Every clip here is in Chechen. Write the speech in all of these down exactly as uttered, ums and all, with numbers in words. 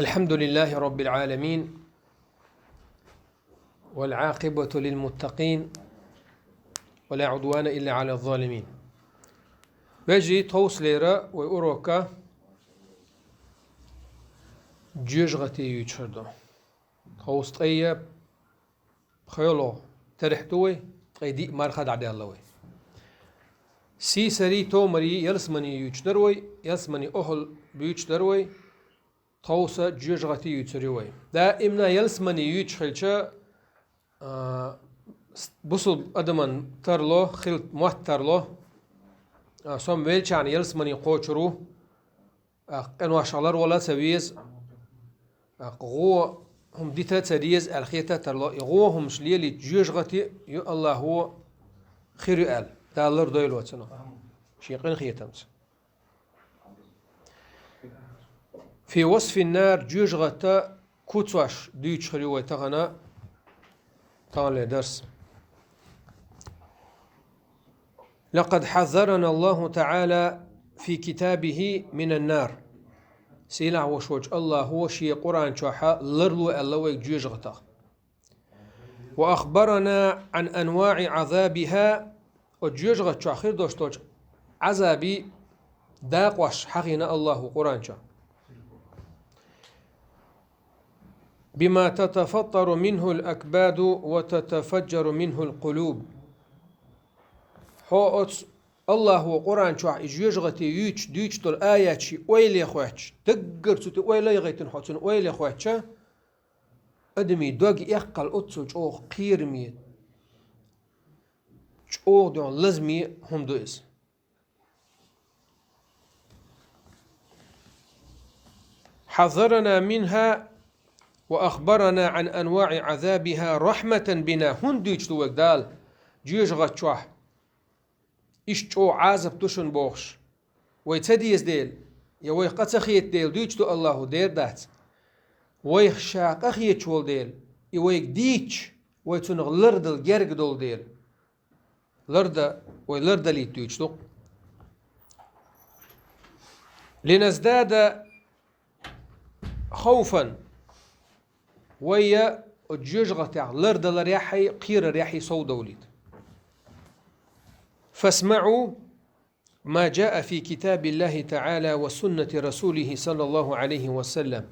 الحمد لله رب العالمين، والعاقبة للمتقين، ولا عدوان إلا على الظالمين. Вежарий, тховсалера вай урока жоьжагӀате юьйцуш хир ду. Тховса ткъе пхоьалгӀа терахь ду вай, ткъе диъ марха дӀадаьлла вай. Сийсарий, томарий, ялсаманий юьйцуш дар вай, ялсаманин охӀла буьйцуш дар вай, тховса жоьжагӀате юьйцур ю вай. Даимна ялсаманий юьйцуш хилча, а, с-, бусалба адаман тарлу, хила мотт тарлу, а, со-м веллачарна ялсамани кхочур ву, а, къиношах ларвала ца веза, а, гӀо хӀума дита ца деза аьлла хета а тарлу. И гӀо хӀумаш лелийта жоьжагӀате ю АллахӀо хир ю аьлла, Дала лардойла цунах шен къинхетамца. في وصف النار, жоьжагӀата куцаш дуьйцуш хир ю вай тахана, таханлера дарс. لقد حذرنا الله تعالى في كتابه من النار. Сийлахь-вошволчу АллахӀо шен Къуръан чохь ларло аьлла вайга жоьжагӀатах. وأخبرنا عن أنواع عذابها, оцу жоьжагӀата чохь хир долуш долчу Ӏазабийн дакъош хьахийна АллахӀо Къуръан чохь. بما تتفطر منه الأكباد وتتفجر منه القلوب. Хьо оцу АллахӀо Къуръан чохь и жоьжагӀате юьйцуш, дуьйцуш долу аяташ ойле хоьттуш, даггара цу тӀе ойла яхийтина хьо цунна ойле хоьттуча, адамийн дог эккхал оццул чӀогӀа кхераме, чӀогӀа дуьхьал лазаме хӀума ду иза. حذرنا منها وأخبرنا عن أنواع عذابها رحمة بنا. ХӀунда дуьйцуш ду вайга Дала жоьжагӀата чохь иштта чӀогӀа Ӏазап ду шуна бохуш, вай ца деза дела, я вайх къа ца хета дела дуьйцуш ду АллахӀо, дера дац. Вайх Ша къа хеташ волу дела, и вайга дийцча, вай цунах лардала герга долу дела. Ларда-, вай лардалийта дуьйцуш ду. لنزداد خوفا. Вай я оцу жоьжагӀатех лардаларехьий, кхерарехьий совдовлийта. فاسمعوا ما جاء في كتاب الله تعالى وسنة رسوله صلى الله عليه وسلم.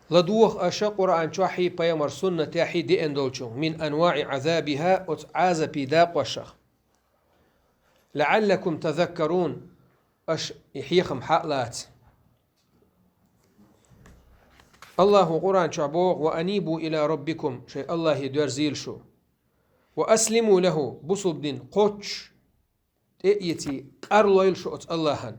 ЛадогӀа аша Къуръан чохьий, пайхамар суннатехьий деана долчух, من أنواع عذابها, оцу Ӏазапийн дакъошах. لعلكم تذكرون, аша и хьехам хьа а лаца. АллахӀо Къуръан чохь боху: وأنيبوا إلى ربكم, шайн АллахӀе доьрзийла шу. وأسلموا له, бусулба дин кхоччуш тӀе а эций, къарлойла шу оцу АллахӀана.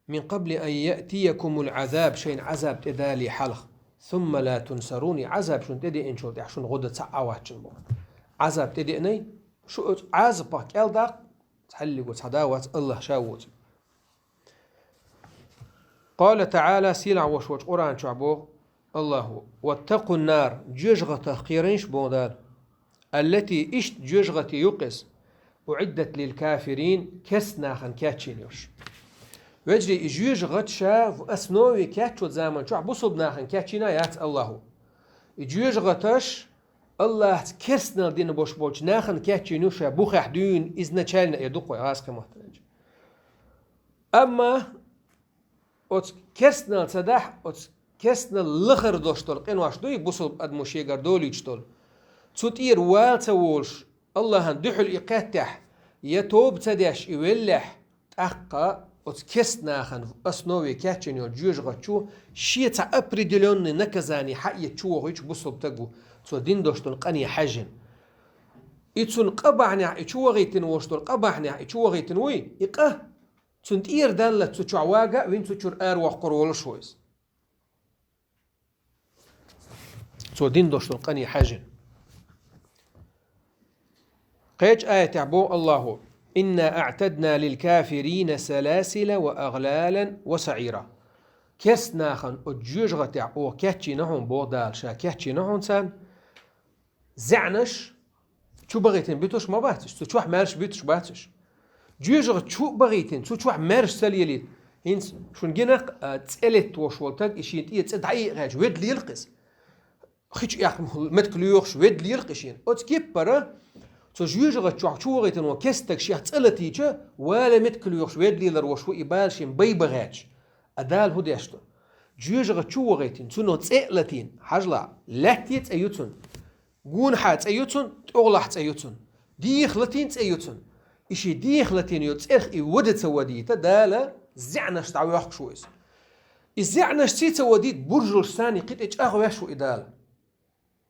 من قبل أن يأتيكم العذاب, шайна Ӏазаб тӀедале хьалха. ثم لا تنصرون, и Ӏазаб шуна тӀедеанчул тӀаьхьа шуна гӀо дан цхьа а вац шуна боху. Ӏазаб тӀедеаний, шу оцу Ӏазапах кӀел даккха, цхьаллиг цхьа да вац, АллахӀ Ша воцург. قال تعالى, сийлахь-вошволчу Къуръан чохь боху АллахӀо: واتقوا النار, жоьжагӀатах кхерийша боху Дала. التي, иштта жоьжагӀате ю-кх иза, أعدت للكافرين, керста нахана кечйина йолуш. Вежарий, и жоьжагӀат ша в основе кечйочу заман чохь бусулба нахана кечйина яц АллахӀо. И жоьжагӀаташ АллахӀца керстанал дина бош болчу нахана кечйина ю ша бухехь дуьйна, изначально эр ду-кх вай гӀазкхийн маттахь аьлча. Амма оцу керстанал ца дахь, оцу керстанал лахара долуш долу къинош дуй бусулба адамо шегара долуьйтуш долу. Цу тӀера вала ца волуш, АллахӀана дуьхьал и кхеттехь, я тоба ца деш и веллехь, тӀаккха оцу керста нахана в основе кечйина йолу жоьжагӀат чу шен цхьа определённый наказание хьаэца чувохуьйтуш бусулба стаг ву, цо дина долуш долу къине хьаьжжина. И цунна къа бахьанехь, и чувахийтина волуш долу къа бахьанехь, и чувахийтина вуй, и къа цунна тӀера даллалц цу чохь вага а вина, цу чуьра аравоккхур волуш ву иза. Цо дина долуш долу къине хьаьжжина. Кхечу аятехь боху АллахӀо: إنا أعتدنا للكافرين سلاسل وأغلالا وسعيرا. Керста нахана оцу жоьжагӀатехь оха кечйина хьуна боху Дала, Ша кечйина хьуна царна, зӀенаш, чу бахийтина буьтуш ма бац уьш, цу чохь маьрша буьтуш бац уьш. ЖоьжагӀат чу бахийтина, цу чохь маьрша ца лелийта, ХӀинца шуна гинакх, а, цӀе летта волаш вола таг, и шен тӀера цӀе дӀаийкъача ведда лела-кх из. Хи чу эккха метка лоьхуш ведда лела-кх и шена. Оцу кеппара цу жоьжагӀата чу вахийтина волу кестаг шех цӀе латийча, вала метка лоьхуш ведда лелар волаш ву и бала шен бай бахьаьча. А Дала хӀун деш ду? ЖоьжагӀата чу вахийтина, цунах цӀе а латийна, хьажал, лаьтта цӀе ю цунна, гонахьа цӀе ю цунна, тӀехула цӀе ю цунна, деха латийна цӀе ю цунна. И шен деха латийна йолу цӀерах и вада ца вадийта, Дала зеӀанашца дӀавоьхкуш ву иза. И зеӀанашций ца вадийта, буржалшцаний кхин тӀе чӀагӀвеш ву и Дала.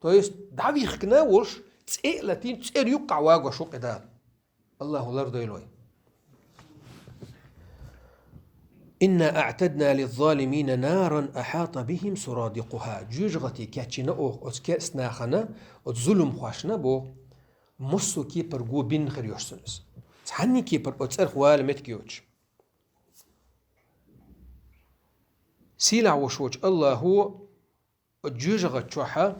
То есть, дӀавихкина волуш, цӀе а латийна, цӀера юккъехь вагош ву-кх и Дала. Аллаху лардойла вай. «إنا أعتدنا للظالمين نارا أحاط بهم سرادقها». ЖоьжагӀате кечйина оха оцу керста нахана, оцу зуламхошна боху, массо а кепара го бина хир йолуш цунна иза. Цхьанна а кепара оцу цӀерах вала метка йоцуш. Сийлахь волуш волчу Аллахо оцу жоьжагӀата чохь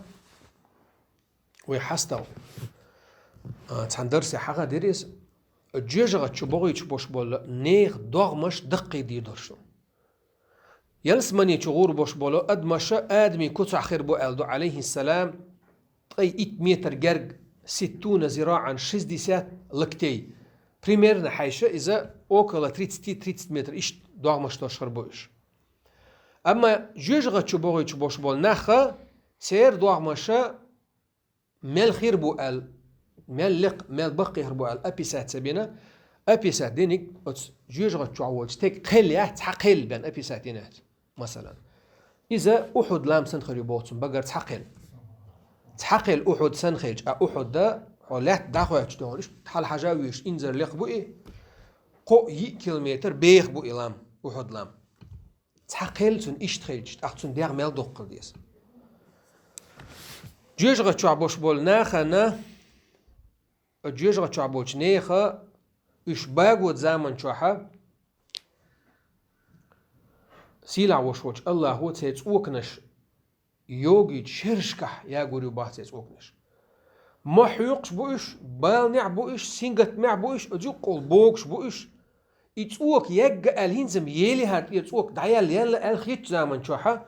вай хьастагӀа, а, цхьана дарсе хьахадира иза, оцу жоьжагӀата чу бохуьйтуш болуш болу нехан догӀмаш даккхийдийр долуш ду. Ялсамани чу гӀур болуш болу адамаш Адамийн куцахь хир бу аьлла ду, Ӏалайхиссалам, ткъе итт метр герга, ستون ذراعا, шестьдесят локтей. Примерно хьаьжча, иза около тридцати, тридцать метр иштта догӀмаш долуш хир бу уьш. Амма жоьжагӀата чу бохуьйтуш болуш болу нах, церан догӀмаш мел хир бу аьлла, мел лекха, мел баккхий хир бу аьлла описать ца бина, описать диниг оцу жоьжагӀата чохь волчу стеган кхел яц, цхьа кхел бен описать йина яц, масалан. Иза Ухьуд-лам санна хир ю боху цунна багара цхьа кхел. Цхьа кхел Ухьуд санна хилча, а Ухьуда хьо лаьтта дӀахоьттуш догӀуш, хьала хьажа вуьйш инзар лекха бу и, кхо-йиъ километр беха бу и лам, Ухьуд-лам. Цхьа кхел цунна иштта хилча, тӀаккха цунна дегӀ мел доккхур деза. ЖоьжагӀата чохь болуш болу нахана, жоьжагӀата чохь болчу нехан, уьш багочу заман чохь, сийлахь волуш волчу Аллахо церан цӀоканаш йогийчу шерашкахь ягор ю боху церан цӀоканаш. Мохь хьоькхуш бу уьш, бала неӀ бу уьш, сингаттам неӀ бу уьш, оцу юккъехула богуш бу уьш. И цӀока ягга аьлла хӀинца-м еле хӀара тӀера цӀока дӀаелла, елла аьлла хетачу заман чохь,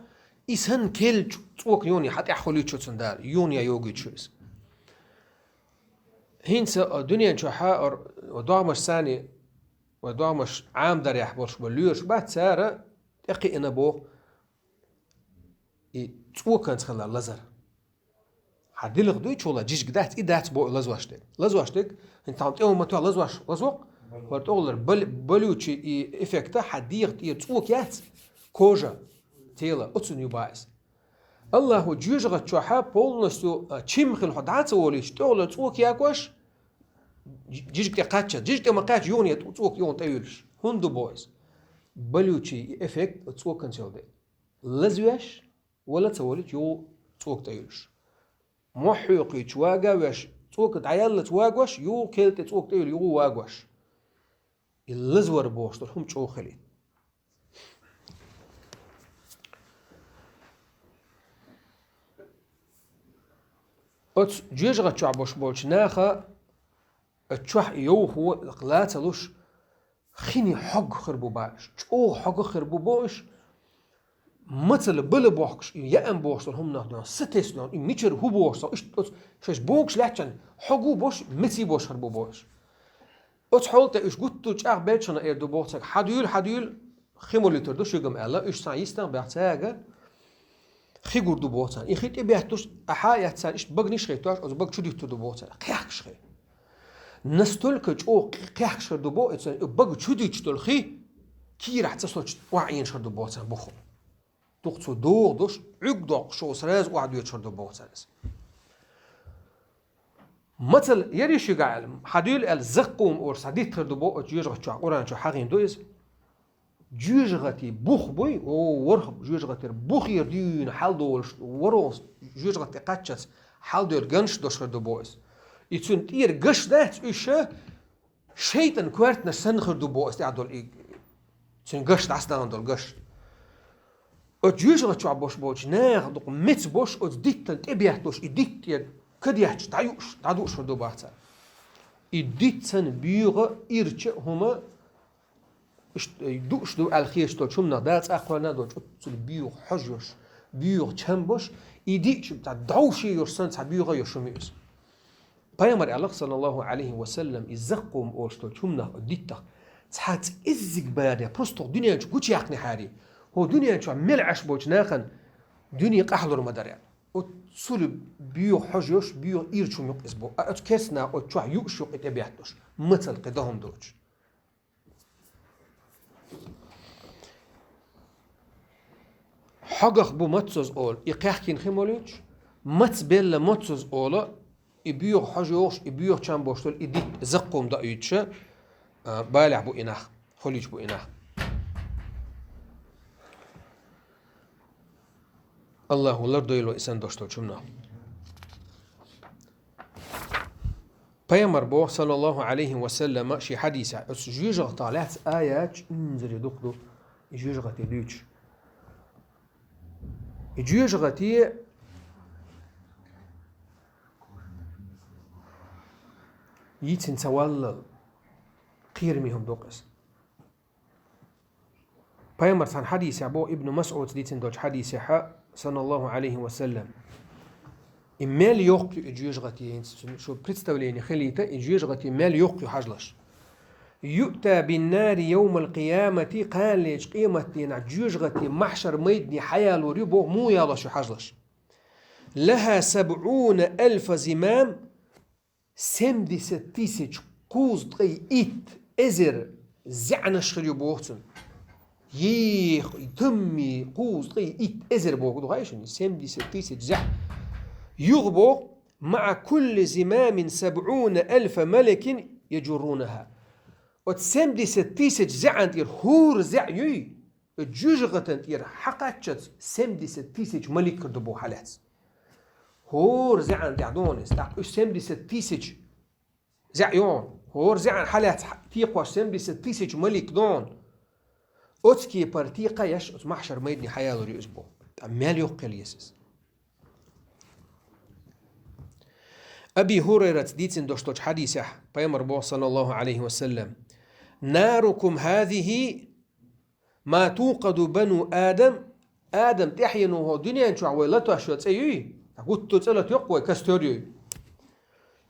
и санна кхел цӀока юха а хьатӀехь хуьлуьйтуш ву цунна Дала, юха а йогуьйтуш ву иза. ХӀинца, а, дуьнен чохь, а, ор-, догӀмаш санна, вай догӀмаш Ӏамадарехь болуш болу лоьраш бац, цара тӀекхиъна боху и цӀоканца хилла лазар. Хьан дилха дуй чула жижиг дац, и дац бо лазош дерг. Лазош дерг, хӀинца тхьамма тӀе ма тоьхна лазош, лазо-кх. ХӀара тӀехулара бал-, болючий и эффекта хьан дегӀа тӀера цӀока яц, кожа, тело, оцунна ю баиз. Аллахо жоьжагӀата чохь полностью, а, чим хила хьо дӀа а ца волуьйтуш, тӀехулара цӀока якош, жи-, жижиг тӀе кхаччалц, жижиг тӀе ма кхаьчча, юха а цӀока юха тӀе юьллуш. ХӀунда бо иза? Болючий и эффект цӀоканца йолу дерг. Лазвеш, вала ца волуьйтуш, юха цӀока тӀе юьллуш. Мохь хьоькхуьйтуш вага а веш, цӀока дӀаяллалц вагош, юха кхел тӀе цӀока тӀе юьллуш, юха вагош. И лазвар бохуш долу хӀума чӀогӀа хилийта. Оцу жоьжагӀата чохь болуш болчу наха, оцу чохь и йовхо лаца луш, хине хьогах хир бу боху уьш, чӀогӀа хьогах хир бу боху уьш, мацалла бала бохкуш, и яа бохуш долу хӀуманах дуьйна, сатесна дуьйна, и мичара хӀу бохуш со, иштта оцу шаьш богуш лаьттачун хьогу бохуш, меций бохуш хир бу боху уьш. Оцу хьол тӀе уьш гуттар а чӀагӀбелчана эр ду боху цаьрга: «Хьадуьйла, хьадуьйла, хи ма луьйтур ду шуьга-м», аьлла, уьш цхьаьна йистехь баьхна цаьрга хи гур ду боху царна. И хи тӀебетталуш, ахьа а эцна, иштта баганаш хетош, оцу бага чу дуьттур ду боху царна. Кхехкаш хи. Настолько чӀогӀа кхехкаш хир ду боху, оцу бага чу дуьттуш долу хи кийрахь ца соцуш охьаӀенаш хир ду боху царна бухахь. Дукха цо догӀу долуш, Ӏуьрг доккхуш, сразу охьадоьдуш хир ду боху царна иза. Мацалла яра шуьга аьлла, хьадуьйла аьлла, заккъум олуш цхьа дитт хир ду боху оцу жоьжагӀата чохь, Къуръан чохь хьахийна ду иза. ЖоьжагӀатий бух буй, о, ворхӀ жоьжагӀатера бухера дуьйна хьалдолуш, ворхӀ жоьжагӀата тӀе кхаччалц хьалдевлла ганаш долуш хир ду боху иза. И цуьнан тӀера гаш дац уьш, шайтӀан коьртанаш санна хир ду боху иза тӀехь долу и, цуьнан гаш дӀасадахана долу гаш. Оцу жоьжагӀата чохь болуш болчу наха дукха меца болуш, оцу диттан тӀебетталуш, и дитт тӀера кадетташ дӀаюуш, дӀадууш хир ду боху цара. И дитт санна боьха, ирча а хӀума Иштта, э, дууш ду аьлла хеташ долчу хӀуманах да цӀа кхоьллина а долчу, оццул боьха хьожа йолуш, боьха чам болуш, и диъча, цхьа дӀовше йолуш санна, цхьа боьха йолуш хӀума ю иза. Пайхамар аьлла, саллаллаху Ӏалайхи ва саллам, и заккъум олуш долчу хӀуманах, диттах, цхьа цӀа иззиг баде, просто дуьнен чу гучуяьккхинехьара, хӀокху дуьнен чохь мел Ӏаш болчу нахана дуьне къахьлур ма дара. Оццул боьха хьожа йолуш, боьха ирча хӀума ю-кх иза боху. А оцу керста наха оцу чохь юуш ю-кх и тӀебетталуш, мацалла кхин дан хӀума доцуш. Хьогах бу маццаза олу, и кхехкина хи молуьйтуш, маца белла маццаза олу, и боьха хьожа йогӀуш, и боьха чам болуш долу, и дитт заккъум дан а юьйтуш, а, балехь бу и нах, хуьлуьйтуш бу и нах. Аллаху лардойла вай и санна долуш долчу хӀуманах. Пайхамар боху, саллаллаху Ӏалайхи ва саллама, шен хьадисехь, оцу жоьжахатах лаьцна аяташ инзаре дукха ду, и жоьжахате дуьйцуш. И жоьжахате йийцина ца валлал, кхераме хӀума ду-кх иза. Пайхамар цхьана хьадисехь боху, Ибн МасӀудс дийцина долчу хьадисехь, саллаллаху Ӏалайхи ва саллам: и мел йоккха ю и жоьжахати, хӀинца цуьнан шу представление хилийта, и жоьжахати мел йоккха ю хьажалаш. «Юъта бин-нари йовмал-къиямати», кханалечу къематдийнахь жоьжахати махьшар майдане хьаялор ю боху, муха ялош ю хьажалаш. «Лаха сабӀуна алфа зимам», семьдесят тысяч, кхузткъе итт эзар зӀенаш хир ю боху цуьнан. Ех, тамми кхузткъе итт эзар боху ду хаий шуна, семьдесят тысяч зӀе. Юха боху: «Маъа кулли зимамин сабӀуна алфа малакин яджуррунаха». Оцу семьдесят тысяч зӀенан тӀера хӀора зӀе юй, жоьжахатан тӀера хьакхаччалц семьдесят тысяч малик хир ду боху хьалаьцна. ХӀора зӀенан тӀехь ду хьуна иза, тӀаккха уьш семьдесят тысяч зӀе ю хьуна. ХӀора зӀенан хьалаьцна текхош семьдесят тысяч малик ду хьуна. Оцу кепара текхаеш, оцу махьшар майдане хьаялор ю иза боху. Ткъа мел йоккха хила еза иза. Аби ХӀурайрас дийцина долуш долчу хьадисехь, Пайхамар боху, саллаллаху Ӏалайхи ва саллам: «Нарукум хазихи ма тукъаду бану Адам». Адам тӀаьхьено хӀокху дуьнен чохь вай латош йолу цӀе юй, гуттар цӀе латайо-кх вай, костёр юй.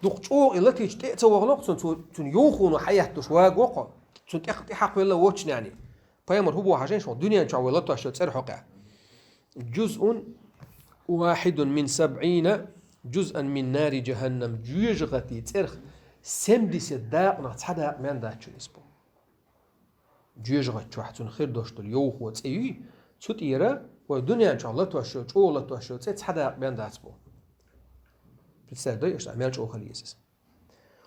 Дукха чӀогӀа и латийча тӀе а ца вахало-кх цунна, цу-, цуьнан йовхоно хьаетталуш вагало-кх, цунна тӀе-, тӀехьакхвелла воцчу нене. Пайхамар хӀун боху хьажийша, хӀокху дуьнен чохь вай латош йолу цӀера хьокъехь: «Джузун вахидун мин сабӀина джузан мин нари джаханнам». Жоьжахати цӀерах семьдесят дакъанах цхьа дакъа мел дац шуна иза боху. Жоьжахати чохь цунна хир долуш долу йовхо цӀе юй, цу тӀера вай дуьнен чохь латош йолу, чӀогӀа латош йолу цӀе цхьа дакъа бен дац боху. Представь, дай аша, мел чӀогӀа хила еза иза.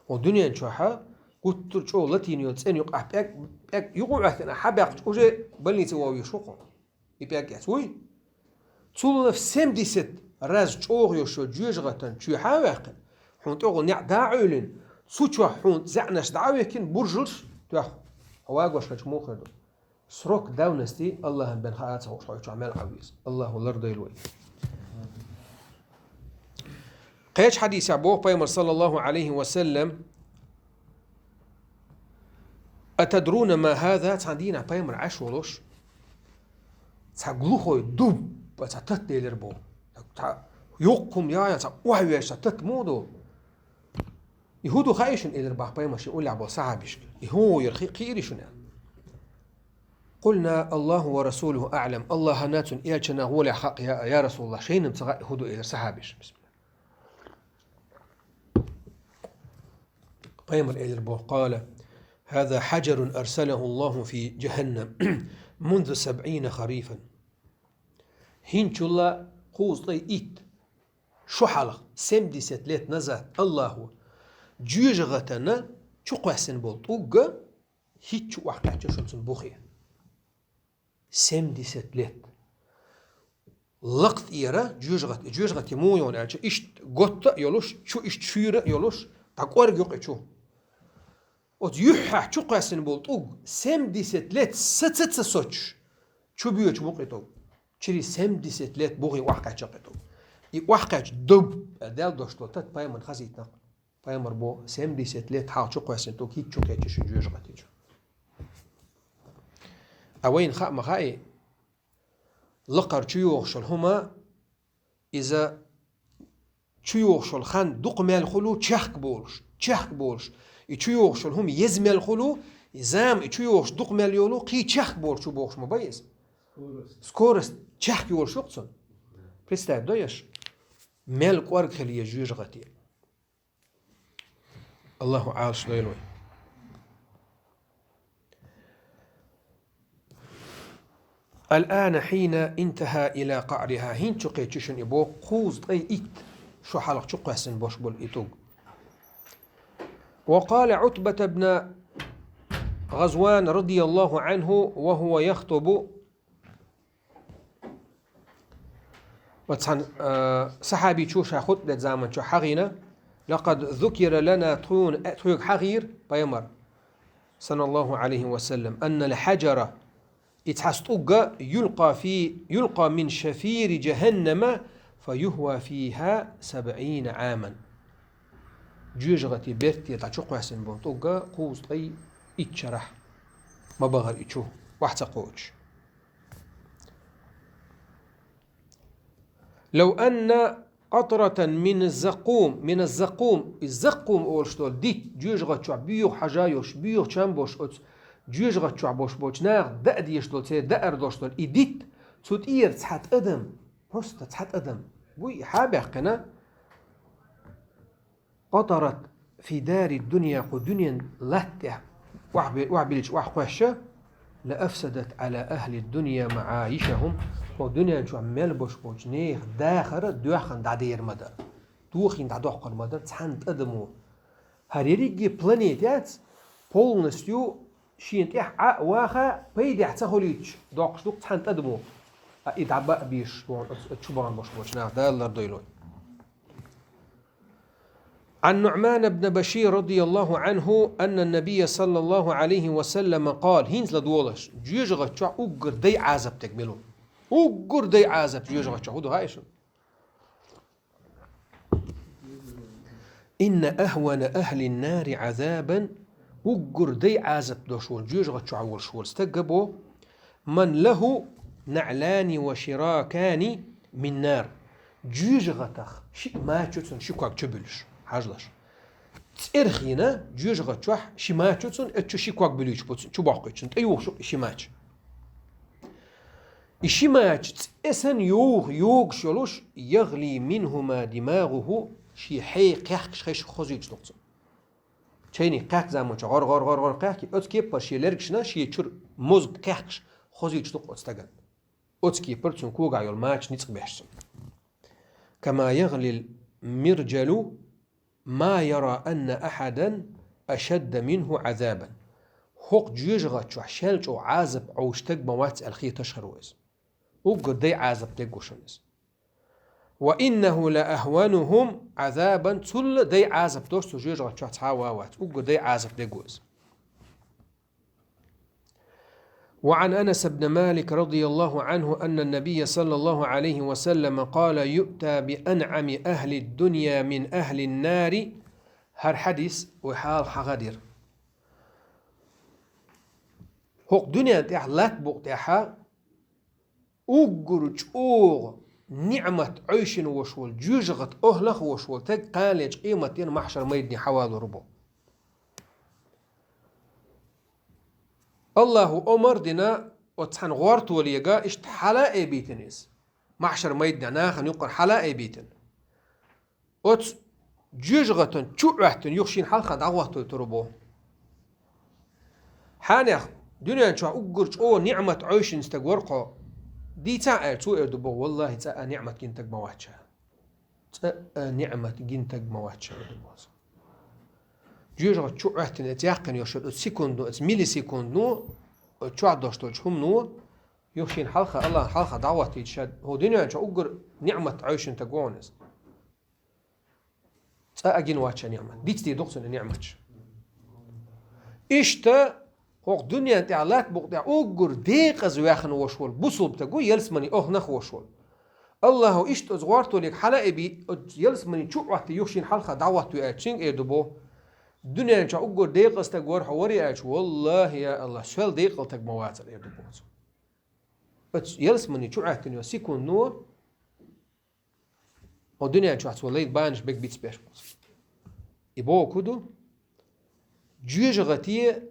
Хьо дуьнен чохьа гуттар чӀогӀа латийна йолу цӀена юкъахь пӀег, пӀег юкъа а гӀоьттина, хьабаьккхича, уже больнице вовъеш ву хьо. И пӀег эцна вуй? Цул семьдесят раз чӀогӀа йолуш йолу жоьжахатан чоьхьа а ваьккхина, хьуна тӀехула неӀ дӀа а Ӏуьйлина, цу чохь хьуна зӀенаш дӀа а вихкина, буржалш тоьхна, хьо вагош хилча муха хир ду? Срок давности Аллахьан бен хаа ца хууш хьо и чохь мел Ӏан веза. Аллахьа лардойла вай. Кхечу хьадисехь боху Пайхамар, саллаллаху Ӏалайхи ва саллам: «Атадруна ма хаза?» Цхьана дийнахь Пайхамар Ӏаш волуш, цхьа глухой дуб, цхьа тата делира боху. Цхьа йоккха хӀума яя, цхьа охьавеш цхьа тата муха ду? И хӀун ду хаий шуна, элира боху Пайхамар шен уллехь болу сахьабашка. И хӀун яра хи-, кхиирий шуна аьлла. Къулна: «Аллаху ва расулуху аӀлам». Аллахьана цуьнан элчанна гӀолехь хаьа, я, я Расулаллах, шайна-м ца хаьа, хӀун ду, элира сахьабаша. Пайхамар элира боху: «Къала: хаза хьаджарун арсалаху Аллаху фи джаханнам мунзу сабӀина харифан». ХӀинчул а кхузткъе итт шо хьалха, семьдесят лет назад, Аллахьа жоьжахатана чукхоьссина болу тӀулг хӀинцца охьакхаьчна шуна цуьнан бухе. Семьдесят лет. Лакха тӀера жоьжахати, жоьжахати муха ю аьлча, иштта готта а йолуш, чу иштта шуьйра а йолуш, дӀакӀорга ю-кх и чу. Оцу юьххьехь чукхоьссина болу тӀулг семьдесят лет саца ца соцуш, чу боьдуш бу-кх и тӀулг. Через семьдесят лет бухе охьакхаьчна-кх и тӀулг. И охьакхаьчча, дуб аьлла, Дала дош долу тата Пайхамарна хазийтина-кх. Пайхамар боху: «Семьдесят лет хьалха чукхоьссина тӀулг хӀинцца чу кхечи шуна жоьжахати чу». А вайна хаа ма хаьий, лакхара чуйохуш йолу хӀума, иза чуйохуш йолу хан дукха мел хуьлу, чехка болуш, чехка болуш. И чуйохуш йолу хӀума еза мел хуьлу, и зама и чуйохуш дукха мел йолу, кхин чехка болуш чубохуш ма бай иза. Скорость чехка йолуш ю-кх цунна. Представь, до еш, мел кӀорга хила еза жоьжахати. Аллаху Ӏалаш дойла вай. الآن حين انتهى إلى قعرها. ХӀинца чу кхеччи шуна и боху кхузткъе итт шо хьалха чу кхоьссина бош болу и тӀуг. وقال عتبة بن غزوان رضي الله عنه وهو يخطب. Ва цхьана, а, сахьабичо ша хутбет заманчохь хьахийна: «لقد ذكر لنا», тхуна, э, тхоьга хьахийра пайхамар, саллаллаху Ӏалайхи ва саллам, «أن الحجر», и цхьа стӀугга, «يلقى في، يلقى من شفير جهنم فيهوى فيها سبعين عاما». Жоьжахати берте дӀа чу кхоьссина болу тӀугга кхузткъе итт шарахь ма бахара и чу, охьа ца кхочуш. «لو أن قطرة من الزقوم», من الزقوم, и заккъум олуш долу дитт, жоьжахати чохь боьха хьажа йолуш, боьха чам болуш оцу жоьжахати чохь болуш болчу наха даа дезаш долу, церан даар долуш долу и дитт, цу тӀера цхьа тӀадам, просто цхьа тӀадам буй и хьа а баьккхина, «قطرت في دار الدنيا», кху дуьненан латта тӀехь охьабе-, охьабилча, охьакхоьссича, «لأفسدت على أهل الدنيا معايشهم», кху дуьнен чохь мел бош болчу нехан дахар доьхна дӀадер ма дара, дохийна дӀадоккхур ма дара цхьана тӀадамо. ХӀара ерриге планета яц, полностью шена тӀехь Ӏа а ваха, пайдехь ца хуьлуьйтуш доккхуш ду-кх цхьана тӀадамо. А и дӀа баа безаш боху оцу чу бахана бош болчу наха, Дала лардойла вай. عن نعمان بن بشير رضي الله عنه أن النبي صلى الله عليه وسلم قال, хӀинца ладогӀалаш, жоьжахати чохь уггар дай Ӏазап дерг мила ву? Уггар дай Ӏазап жоьжахати чохь хӀун ду хаьий шуна? «إن أهون أهل النار عذابا», уггар дай Ӏазап долуш волу жоьжахати чохь волуш волу стаг а бо, «من له نعلان وشراكان من نار». Жоьжахатах ши мача ю цуьнан ши ког чубуьлуш, хьажалаш. ЦӀерхийна жоьжахати чохь ши мача ю цуьнан, оцу чу ши ког буьлуьйтуш бу цуьнан, чубоккхуьйтуш цуьнан, тӀеюхуш ю и ши мача. И ши мача цӀе санна йогӀуш, йогуш йолуш, «يغلي منهما دماغه», шен хье кхехкаш хезаш хозуьйтуш ду-кх цунна. Чайник кхаьхка заманчохь гӀор-гӀор-гӀор-гӀор кхаьхкий, оцу кепара шен лергашна шен чуьра мозга кхехкаш хозуьйтуш ду-кх оцу стагана. Оцу кепара цуьнан когахь йолу мача ницкъ беш цунна. «كما يغلي المرجل ما يرى أن أحدا أشد منه عذابا». ХӀокху жоьжахати чохь шел чӀогӀа Ӏазап Ӏовуш стаг ма вац аьлла хеташ хир ву иза. Уггар дай Ӏазап дерг ву шуна иза. «وإنه لأهونهم عذابا», цул а дай Ӏазап долуш цу жоьжахати чохь цхьа а ван вац. Уггар дай Ӏазап дерг ву иза. وعن أنس بن مالك رضي الله عنه أن النبي صلى الله عليه وسلم قال: «يؤتى بأنعم أهل الدنيا من أهل النار». ХӀара хьадис вай хьалха хьахадира. ХӀокху дуьнен тӀехь латта букъа тӀехьа уггар чӀогӀа ниӀмат Ӏойшина вош волу, жоьжахати охьанах вош волу стаг кханалечу къематдийнахь махьшар майдане хьавалур ву боху. Аллаху омар а дина оцу цхьана гӀортолега, иштта хьала а айбийтина иза. Махьшар майдане нахана юккъара хьала а айбийтина. Оцу жоьжахатан чу Ӏоьттина юха шена хьалха дӀагӀоттуьйтур ву боху. Хьанех, дуьнен чохь уггар чӀогӀа ниӀмат Ӏойшина стаг вара-кх хьо, дийцахьа аьлча, цо эр ду боху: «Валлахи, цкъа а ниӀмат гина стаг ма вац ша. Цкъа а ниӀмат гина стаг ма вац ша», эр ду боху. Жоьжахати чу Ӏоьттина, оцу яьккхина йолуш йолу оцу секундно, оцу миллисекундно, оцу чохь долуш долчу хӀумано, юха шена хьалха, Аллахна хьалха дӀагӀоттуьйтуш ша, хӀокху дуьнен чохь уггар ниӀмат Ӏойшина стаг ву хьуна иза. Цкъа а гина вац ша ниӀмат. Дицдийр ду-кх цунна и ниӀматаш. Иштта хӀокху дуьнен тӀехь латта букъа тӀехь уггар декъаза ваьхна вош волу бусалба стаг ву, ялсамане охьанах вош волу. Аллаху иштта оцу гӀортолега хьала а айбий, оцу ялсамане чу Ӏоттий юха шена хьалха дӀагӀоттуьйту аьлча, цуьнга эр ду боху: «Дуьнен чохь уггар декъаза стаг вара хьо, варий?» аьлча, «Валлахи, я Аллах, сол декъала стаг ма вацара», эр ду боху цо. Оцу ялсамани чу Ӏоьттина йолу секундо, хӀокху дуьнен чохь цо лайна бахьанаш берг бицбеш бу. И бохург хӀун ду? ЖоьжагӀате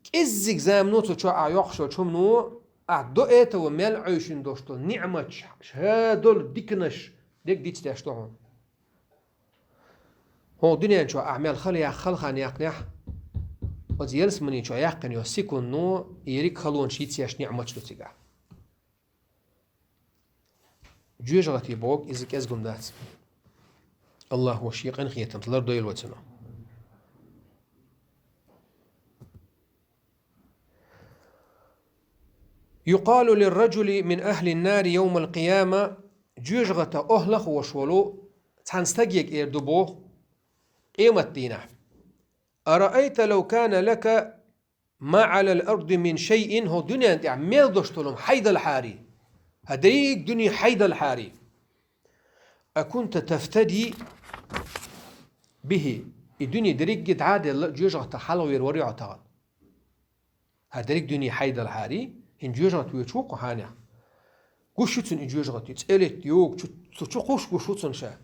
кӀеззиг замано цу чохь ахь йоккхуш йолчу хӀумано, ахь до этого мел Ӏуьйшина долуш долу ниӀматаш, ша долу диканаш дерг дицдеш ду хьуна. ХӀокху дуьнен чохь ахь мел хала яккха, хала хан яьккхинехь, оцу ялсамани чохь яьккхина йолу секундано ерриг халонаш йицъеш ниӀматаш ду цигахь. ЖоьжагӀате бохург иза кӀезиг хӀума дац. АллахӀа шен къинхетамца лардойла вай цунах. يقال للرجل من أهل النار يوم القيامة, жоьжагӀатан охьалахош волу цхьана стаге эр ду боху къематдийнахь: أرأيت لو كان لك ما على الأرض من شيء, хӀокху дуьнен тӀехь мел долуш долу хӀума хьайдалахьара, хӀара дерриг дуьне хьайдалахьара, أكنت تفتدي به, и дуьне дерриге дӀа а делла, жоьжагӀатах хьалагӀовр вара хьо тахана? ХӀара дерриг дуьне хьайдалахьара, хӀинца жоьжагӀате воьдуш ву-кх хьо хьенех. Гуш ю цунна и жоьжагӀате, цӀе летта йогу, цу, цу чу кхуссуш гуш ву цунна ша.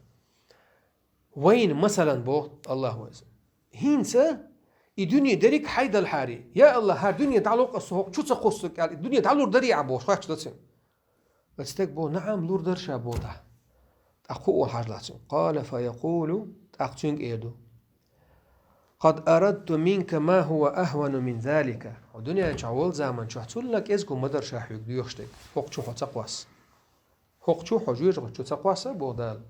Вайна, масалан, боху АллахӀа иза, хӀинца и дуьне дерриг хьайдалахьара, я АллахӀ, хӀара дуьне дӀалур ас, со хӀокху чу ца кхуссург аьлла, и дуьне дӀалур дарий ахь бохуш, хоьттуш ду цуьнга. Оцу стага боху: نعم, лур дара ша, боху, дӀа. ТӀаккха хӀун олу хьажал ахь цуьнга? قال فيقول, тӀаккха цуьнга эр ду: قد أردت منك ما هو أهون من ذلك. Хьо дуьнен чохь волу заман чохь цул а кӀезиг хӀума ма дара ша хьоьга доьхуш дерг, хӀокху чу хьо ца кхосса. ХӀокху чу, хьо жоьжагӀати чу ца кхосса, боху Дала,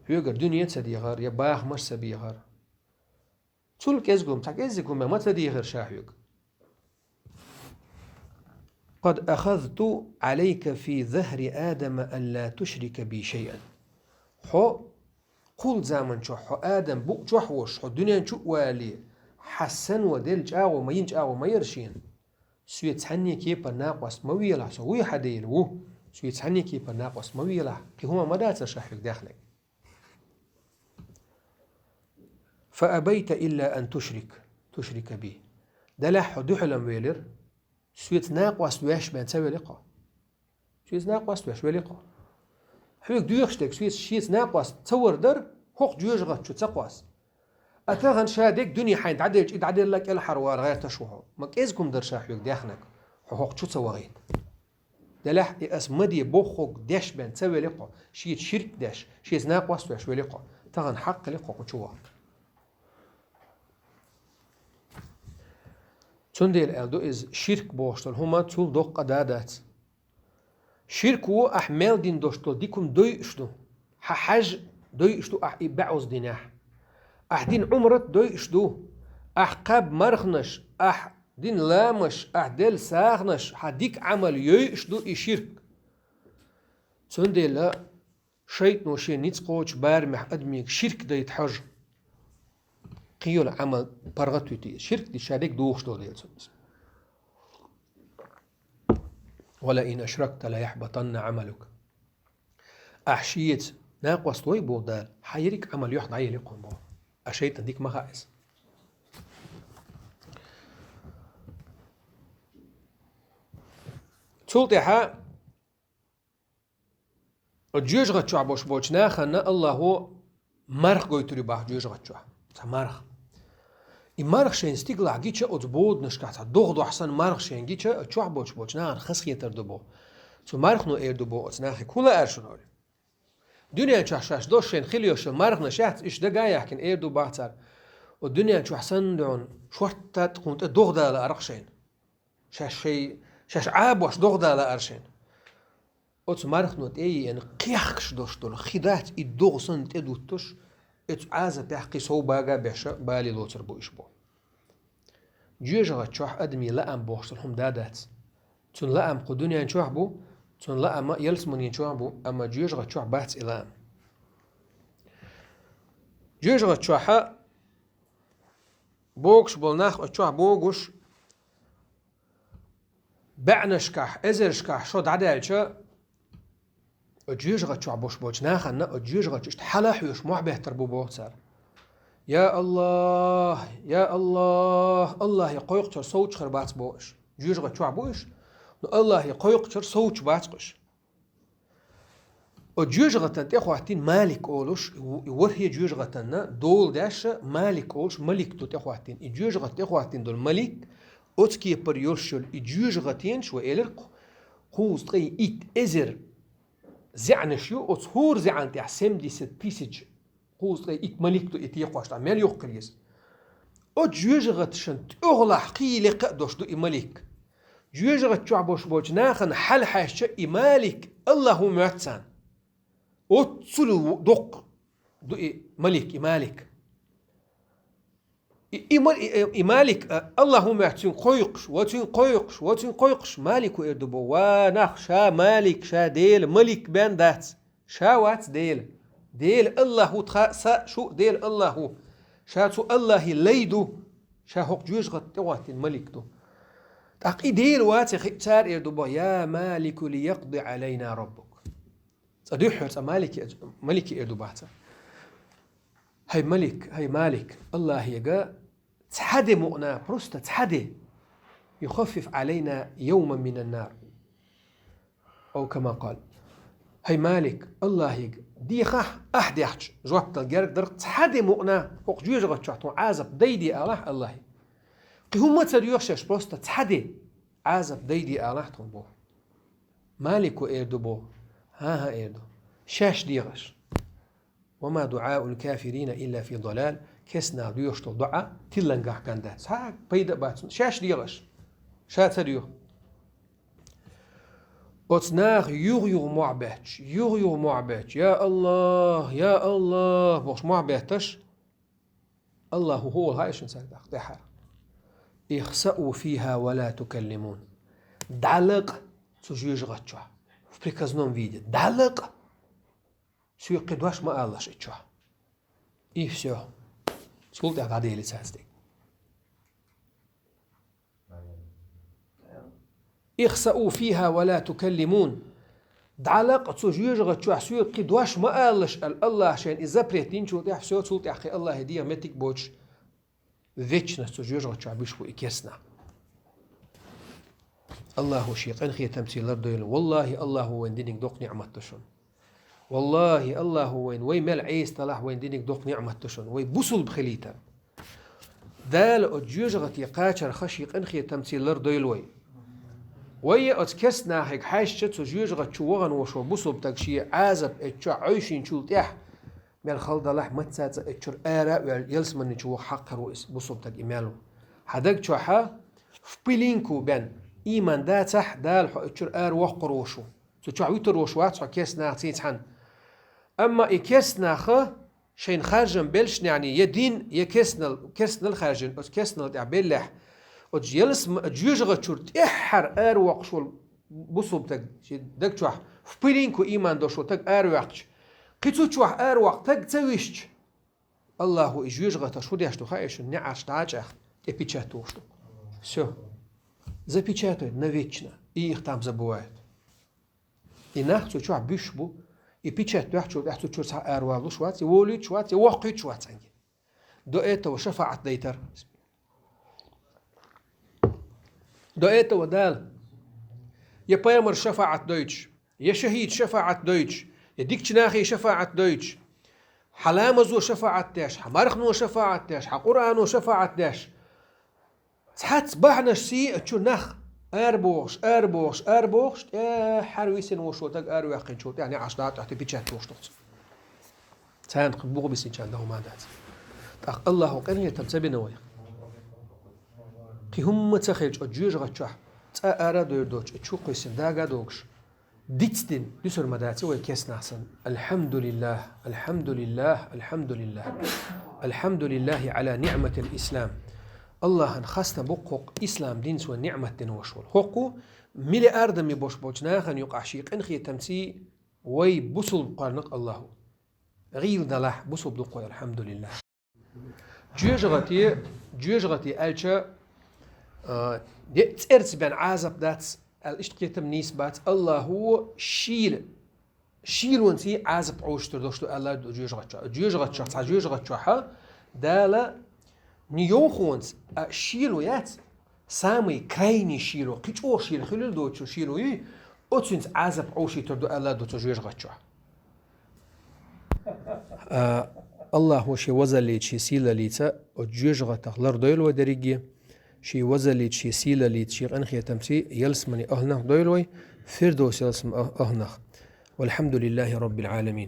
хьоьгара дуьне а ца дехара, я бахамаш а ца бехара. Цул кӀезиг хӀума, цхьа кӀеззиг хӀума ма ца дехира ша хьоьга. قد أخذت عليك في ظهر آدم ألا تشرك بي شيئا. Хьо кхул заман чохь, хьо Адам букъа чохь волуш, хьо дуьнен чу а валале, хьан сано делла чӀагӀо ма, йина чӀагӀо ма яра шена: «Соьца цхьанне кепара накъост ма велахь, со вуй хьан Дела, ву. Соьца цхьанне кепара накъост ма велахь», кхин хӀума ма дацара ша хьоьга даьхнарг. فأبيت إلا أن تشرك، تشرك بي. Делахь хьо дуьхьал-м велира, соьца накъост веш бен ца велира хьо. Соьца накъост веш велира хьо. Хьоьга доьхуш дерг соьца, шеца накъост ца вар дара, хӀокху жоьжагӀати чу ца кхосса. А тахана ша дерг дуьне хьайна дӀаделча, и дӀаделла кӀелхьарвала гӀерташ ву хьо. Ма кӀезиг хӀума дара ша хьоьга даьхнарг, хьо хӀокху чу ца вахийта. Делахь и ас ма де бохург деш бен ца велира хьо, шеца ширк деш, шеца накъост веш велира хьо. Тахана хьакъ хилира хьо кху чу вахар. Цундела аьлла ду иза, ширк бохуш долу хӀума цул доккха къа дац. Ширк ву ахь мел дина долуш долу дика хӀума дойуш ду. Хьан хьаьж дойуш ду ахь и бӀозза динехь. Ахь дина Ӏумрат дойуш ду. Ахь кхаьбна марханаш, ахь дина ламазаш, ахь делла сагӀанаш, хьан дика Ӏамал йойуш ду и ширк. Цундела шайтано шен ницкъ кхочу барамехь адамега ширк дайта хьожу. Кхин йолу Ӏамал паргӀатвитий, ширк дича ша дерг духуш долу дела цунна. «ولئن أشركت ليحبطن عملك». Ахь шеца накъост вой боху Дала, хьан ерриг Ӏамал юьхь дӀаели кхунна боху. А шайтан дика ма хаьа иза. Цул тӀаьхьа оцу жоьжагӀати чохь болуш болчу нахана Аллахо марха гойтур ю боху жоьжагӀати чохь. Цхьа марха. И марха шайна стигалахь гича, оцу боданашкахь цхьа догӀа дохь санна марха шайна гича, оцу чохь болуш болчу нахана хазахетар ду боху. Цу мархано эр ду боху оцу нахе: «ХӀун лаьара шуна?» — олий. Дуьнен чохь шаьш долуш шайна хила йолуш йолу марханаш яц, уьш дага а яхкина эр ду боху цара: «О, дуьнен чохь санна дуьхьал шортта тӀе хӀунда тӀе догӀа дала арахь шайна. Шаьш шай, шаьш Ӏабош догӀа дала ара шайна». Оцу мархано тӀе а еана, кхехкаш долуш долу хи дац и догӀа санна тӀе дуттуш, оцу Ӏазапехь кхин сов бага а беш, бале лоцур бу уьш боху. ЖоьжагӀати чохь адамийн лаам бохуш долу хӀума да дац. Цуьнан лаам кху дуьнен чохь бу, цуьнан лаам а ялсаманин чохь бу, амма жоьжагӀати чохь бац и лаам. ЖоьжагӀати чохь богуш болу нах, оцу чохь богуш, бӀеннашкахь, эзаршкахь шо дӀадаьлча, оцу жоьжагӀати чохь болуш болчу нахана оцу жоьжагӀати чу иштта хьала а хьоьжуш мохь беттар бу боху цара. «Я АллахӀ, я АллахӀ, АллахӀе кхойкхучара совцуш хир бац», — боху уьш. ЖоьжагӀати чохь бу уьш, Аллахье кхойкхучар совцаш бац уж. О жоьжагӀатан тӀехӀоттийна Малик олуш, и в-, и ворхӀе жоьжагӀатанна дола деш Малик олуш малик ду тӀехӀоттийна. И жоьжагӀат тӀехӀоттийна долу малик, оцу кепара йолуш йолу и жоьжагӀатенаш, вай элира кху-, кхузткъе итт эзар зӀенаш ю, оцу хӀора зӀенна тӀехь семьдесят тысяч, кхузткъе итт малик ду и текхош, тӀаккха мел юххе хила еза. Оцу жоьжагӀаташна тӀехула кхин лекха а долуш ду и малик. ЖоьжагӀат чохь болуш болчу нахана хьал хьаьжча, и Малик Аллахьа моьтту царна. Оццул доккха ду и малик, и Малик. И, и ма-, и, и, и Малик, а, Аллахьа моьтту цуьнга кхойкхуш, ва цуьнга кхойкхуш, ва цуьнга кхойкхуш, Малико эр ду боху: «Ва нах, ша Малик, ша Дела, малик бен дац. Ша вац Дела. Дела Аллахьа ву тха, са, шу Дела Аллахьа ву. Ша цу Аллахье лай ду. Ша хӀокху жоьжагӀат тӀехӀоттийна малик ду». ТӀаккха и Дела вац хиъча, цара эр ду боху: «Я Малику, лиякъди Ӏалайна раббук». Цкъа дуьххьара цкъа Малике, Малике эр ду боху цара: «ХӀай Малик, хӀай Малик, Аллахьега цхьа де мукъана, просто цхьа де, юхаффиф Ӏалайна йовман минан нар». Ау кама къал. ХӀай Малик, Аллахьега дехахь, ахь дехча, жоп дала герга дара, цхьа де мукъана, хӀокху жоьжагӀат чохь тхуна Ӏазап дайде алахь Аллахье. Кхин хӀумма а ца доьху шаьш, просто цхьа де Ӏазап дайде алахь тхуна боху. Малико эр ду боху: «ХӀан-хӀа», эр ду. Шаьш дегӀаш. «Ва ма дуӀаул кафирина илла фи далал», керстанаха доьхуш долу доӀа тиллангахь ган дац. Цхьа пайда а бац цуьнан. Шаьш дегӀаш. Ша ца доьху. Оцу наха юха-юха мохь бетташ, юха-юха мохь бетташ: «Я Аллах, я Аллах», бохуш мохь бетташ, Аллахьа хӀун олу хаьий шуна цаьрга тӀаккха тӀаьххьара? «Ихсау фиха ва ла тукаллимун». ДӀалакъа цу жоьжагӀат чохь. В приказном виде. ДӀалакъа. Соьга кхин дош ма алалаш и чохь. И всё. Цул тӀаьхьа дӀаделира цаьрца тӀе. «Ихсау фиха ва ла тукаллимун». ДӀалакъа цу жоьжагӀат чохь, соьга кхин дош ма алалаш аьлла, Аллахьа шайна и запрет динчул тӀаьхьа, всё, цул тӀаьхьа кхин Аллахье дегӀан меттиг а боцуш, вечность цу жоьжагӀат чохь буьсуш бу и керстанах. Аллахьа шен къинхетамций лардойла. Валлахьи, Аллахьа вайна диниг доккха ниӀмат ду шуна. Валлахьи, Аллахьа вайна, вай мел Ӏеса далахь, вайна диниг доккха ниӀмат ду шуна, вай бусулба хилийтар. Дала оцу жоьжагӀате кхачарх шен къинхетамций лардойла вай. Вай оцу керстанахега хьаьжча, цу жоьжагӀат чу вахана волуш волу бусулба стаг шен Ӏазап эцчохь Ӏойшинчул тӀаьхьа, мел хала далахь, маца а цӀа эцчуьра ара а ваьлла, ялсамани чу ваха хьакхар ву иза, бусулба стаг и мел ву. Хьан даг чохьа в пылинку бен, ийман дацахь, Дала хьо эцчуьра ара воккхур волуш ву. Цу чохь вуьтур волуш вац хьо керстанахций цхьаьна. Амма и керстанаха шайна харжам беллачу неӀний я дин, я керстанал, керстанал хаьржина, оцу керстанал тӀехь беллехь, оцу ялсам-, жоьжагӀат чуьра тӀаьххьара аравоккхуш волу бусулба стаг, шен даг чохь в пылинку ийман долуш волу стаг араваьккхича, кхин цу чохь аравоккху стаг ца висча, Аллахьа и жоьжагӀаташ хӀун деш ду хаьий шуна, неӀарш дӀа а чӀагӀна, тӀе печать тухуш ду. Всё. Запечатывает навечно. И их там забывают. И нах цу чохь буьсуш бу, и печать доьхначул тӀаьхьа цу чуьра цхьа а аравалуш вац, и волуьйтуш вац, и воккхуьйтуш вац цхьаьнгге. До этого шафаӀат дайтар. До этого Дала я пайхамар шафаӀат дойтуш, я шахӀид шафаӀат дойтуш, я дикачу нахе шафаӀат дойтуш, хьан ламазо шафаӀат деш, хьан мархано шафаӀат деш, хьан Къуръано шафаӀат деш, цхьацца бахьанашций а чу нах арабохуш, арабохуш, арабохуш, тӀаьххьара висина волуш волу стаг араваьккхинчул тӀаьхьа неӀарш дӀа а чӀагӀна, тӀе печать тухуш ду-кх цо. Царна кхин буха бисинчарна дан хӀума дац. ТӀаккха Аллахьа къинхетам ца бина вайх? Кхин хӀумма ца хилча, оцу жоьжагӀат чохь цкъа а ара а дойр доцуш, оцу чу кхуьссина дага а догуш, дицдина дуьсур ма даций вай керстанах санна. Альхьамдулиллах, альхьамдулиллах, альхьамдулиллах. Альхьамдулиллахи Ӏала ниӀматил ислам. Аллахьан хастам бу-кх хӀокху ислам динца вайна ниӀмат дина волуш волу. ХӀокху миллиардами бош болчу нахана юкъахь шен къинхетамций вай бусулба кхоьрна-кх Аллахьа. ГӀийла далахь, бусулба ду-кх вай, альхьамдулиллах. ЖоьжагӀате, жоьжагӀате аьлча, а, де-, цӀерца бен Ӏазап дац аьлла, иштта кхетам нийса бац. Аллахьа шийла, шийлонций Ӏазап Ӏовшуьйтур долуш ду аьлла ду жоьжагӀат чохь. ЖоьжагӀат чохь, цхьа жоьжагӀат чохьа Дала ни йовхонца, а шийло яц, Самый крайний широ, кхы чӀогӀа широ хилар доцу широ ю, оцуьнца Ӏазап Ӏовшийтур ду аьлла ду цу жоьжахати чохь. А, Аллахо шен вазаллица, шен сийлаллица оцу жоьжахатах лардойла вай дерриге, шен вазаллица, шен сийлаллица, шен къинхетамца ялсамани ахӀланах дойла вай, Фирдовс ялсамани ахӀланах. Валхьамдулиллахи Раббил Ӏаламин.